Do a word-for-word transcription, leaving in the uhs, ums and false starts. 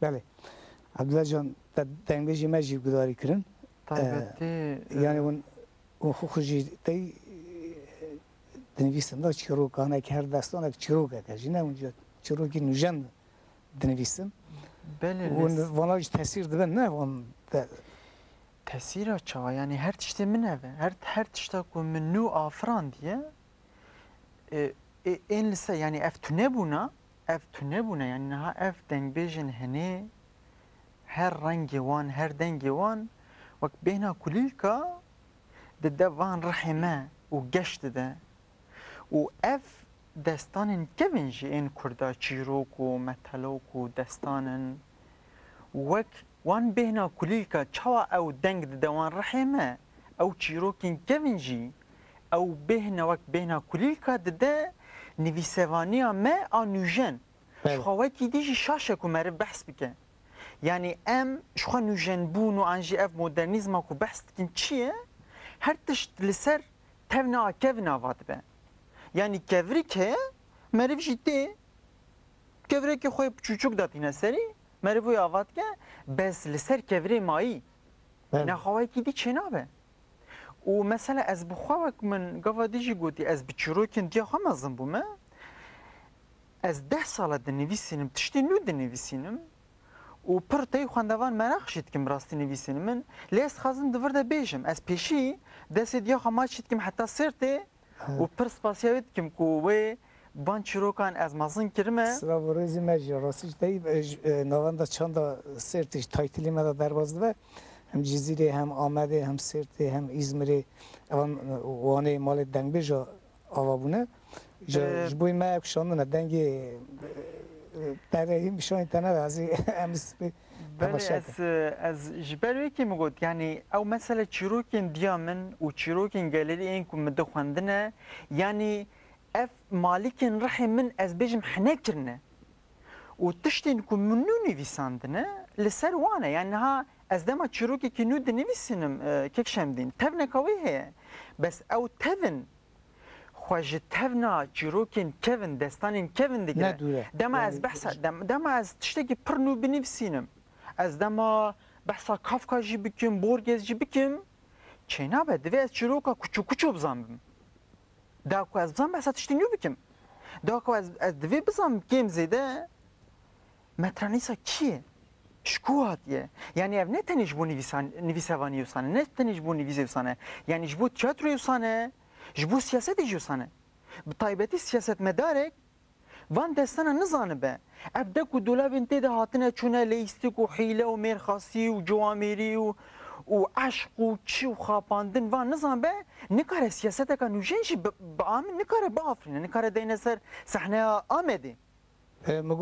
Belê. Abdullah Can, te dengbêjê me jî gudarî kirin. Taybetî Ee, yani hûn, hûn xwe, xwe jî tey, e, dinivîsin da çîrokanek, her destanek çîrokek e. Jî ne hûn jî çîrokî nûjen dinivîsin. Belê Hûn lês- vana jî tesîr dibin, ne? Hûn de Tesîra çawa? Yani her tiştê min ev e. Her, her tişta ku min nû afirandiye, e, e, ên li ser, yani ev tunebûna, ev tunebûna, yani niha ev dengbêjên henê, her rengê wan, her dengê wan, wek bêhna kulîlka dide van rihê me û geş dide. Û ev destanên kevin jî ên kurda çîrok û metelok û destanin, wek wan bêhna kulîlka çawa ew deng dide wan rihê me, ew çîrokên kevin jî ew bêhna wek bêhna kulîlka dide nivîsevaniya me a nûjen. Belê. Ji xwe wekî dî jî şaş e ku meriv behs bike. Yanî em ji xwe nûjenbûn û an jî ev modernîzma ku behs dikin çi ye? Her tişt li ser tevna a kevin ava dibe. Yanî kevirîk heye, meriv jî tê kevirêkê xwe yê piçûçûk datîne serî, meriv wê ava dike, bes li ser kevirê mayî Belê. nexwawayekî dî çênabe. Û mesela ez bi xwe wek min gava dî jî gotî, ez bi çîrokên diya xwe mezin bûme. Ez deh sala dinivîsînim, tiştê nû dinivîsînim. Û pir tey xwendevan meraq jî dikim bi rastî nivîsînin min. Lê ez dixwazim di vir de bêjim. Ez pêşî destê diya xwe maçî dikim heta Sêrtê û pir spasiya wê dikim ku wê van çîrokan ez mezin kirime. Silav û rêzî me jî rastî jî tey, e, ji, e, navenda çanda Sêrtê jî taytilî me de derbas dibe. Hem Cizîrê, hem Amedê, hem Sêrtê, hem Îzmirê, evan, e, Wanê malê dengbêja ava bûne. Ji, Ee, ji bo me ev kişandine dengê, e, e, pereyî mişanî te nebe, ez ê em spî Belê tevaşe ez, e, ez ji ber wê kê min got, yanî ew mesele çîrokên diya min û çîrokên gelerî ên ku min dixwendine, yanî ev malikên rihê min ez bêjim hene kirine. Û tiştên ku min nû nivîsandine li ser wan e. Yanî niha ez dema çîrokekî nû dinivîsînim, e, kek Şemdîn, tevneka wê heye. Bes ew tevin xwe ji tevna çîrokên kevin, destanên kevin digire. Ne dûr e. Dema Yani ez behsa, dem, dema ez tiştekî pir nû binivîsînim, ez dema behsa Kafka jî bikim, Borges jî bikim, çênabe, divê ez çîroka kuço kuço bizanbim. Da ku ez bizan behsa tiştî nû bikim. Da ku ez, ez divê bizanbim kêm zêde Metranîsa kî ye? Ji ku hatiye? Yanî ev ne tenê ji bo nivîsan-, nivîsevaniyê wisane, ne tenê ji bo nivîsê wisane. Yanî ji bo tiyatroyê wisane, ji bo siyasetê jî wisane. Bi taybetî siyasetmedarek van destana nizanibe. Ev dek û dolabên tê de hatine çûne leyîstik û hîle û mêrxasî û ciwamêrî û, û eşq û çi û xapandin van nizanibe, nikare siyaseteka nûjen jî bi, bi a min nikare biafirîne, nikare deyne ser sehneya Amedê. E, min